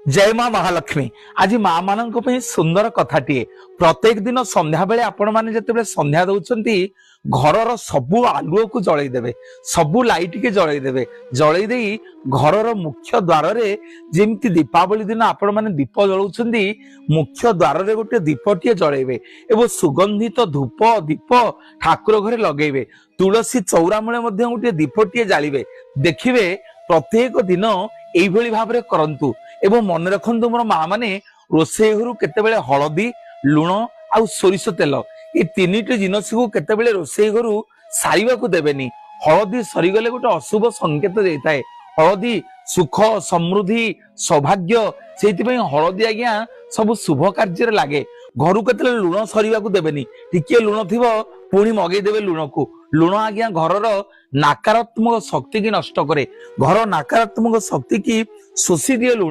ଜୟ ମା ମହାଲକ୍ଷ୍ମୀ। ଆଜି ମା ମାନଙ୍କ ପାଇଁ ସୁନ୍ଦର କଥାଟିଏ। ପ୍ରତ୍ୟେକ ଦିନ ସନ୍ଧ୍ୟା ବେଳେ ଆପଣମାନେ ଯେତେବେଳେ ସନ୍ଧ୍ୟା ଦଉଛନ୍ତି, ଘରର ସବୁ ଆଲୁଅକୁ ଜଳେଇ ଦେବେ, ସବୁ ଲାଇଟ୍ କି ଜଳେଇ ଦେବେ। ଜଳେଇ ଦେଇ ଘରର ମୁଖ୍ୟ ଦ୍ୱାରରେ, ଯେମିତି ଦୀପାବଳି ଦିନ ଆପଣମାନେ ଦୀପ ଜଳଉଛନ୍ତି, ମୁଖ୍ୟ ଦ୍ୱାରରେ ଗୋଟେ ଦୀପଟିଏ ଜଳେଇବେ ଏବଂ ସୁଗନ୍ଧିତ ଧୂପ ଦୀପ ଠାକୁର ଘରେ ଲଗେଇବେ। ତୁଳସୀ ଚଉରା ମୂଳେ ମଧ୍ୟ ଗୋଟିଏ ଦୀପଟିଏ ଜାଳିବେ। ଦେଖିବେ, ପ୍ରତ୍ୟେକ ଦିନ ଏଇଭଳି ଭାବରେ କରନ୍ତୁ ଏବଂ ମନେ ରଖନ୍ତୁ ମୋର ମା ମାନେ, ରୋଷେଇ ଘରୁ କେତେବେଳେ ହଳଦୀ, ଲୁଣ ଆଉ ସୋରିଷ ତେଲ, ଏ ତିନିଟି ଜିନିଷକୁ କେତେବେଳେ ରୋଷେଇ ଘରୁ ସାରିବାକୁ ଦେବେନି। ହଳଦୀ ସରିଗଲେ ଗୋଟେ ଅଶୁଭ ସଂକେତ ଦେଇଥାଏ। ହଳଦୀ ସୁଖ, ସମୃଦ୍ଧି, ସୌଭାଗ୍ୟ। ସେଇଥିପାଇଁ ହଳଦୀ ଆଜ୍ଞା ସବୁ ଶୁଭ କାର୍ଯ୍ୟରେ ଲାଗେ। ଘରୁ କେତେବେଳେ ଲୁଣ ସରିବାକୁ ଦେବେନି। ଟିକିଏ ଲୁଣ ଥିବ, ପୁଣି ମଗେଇଦେବେ ଲୁଣକୁ। ଲୁଣ ଆଜ୍ଞା ଘରର ନାକାରାତ୍ମକ ଶକ୍ତିକି ନଷ୍ଟ କରେ। ଘର ନାକାରାତ୍ମକ ଶକ୍ତିକି ଶୋଷି ଦିଏ ଲୁଣ।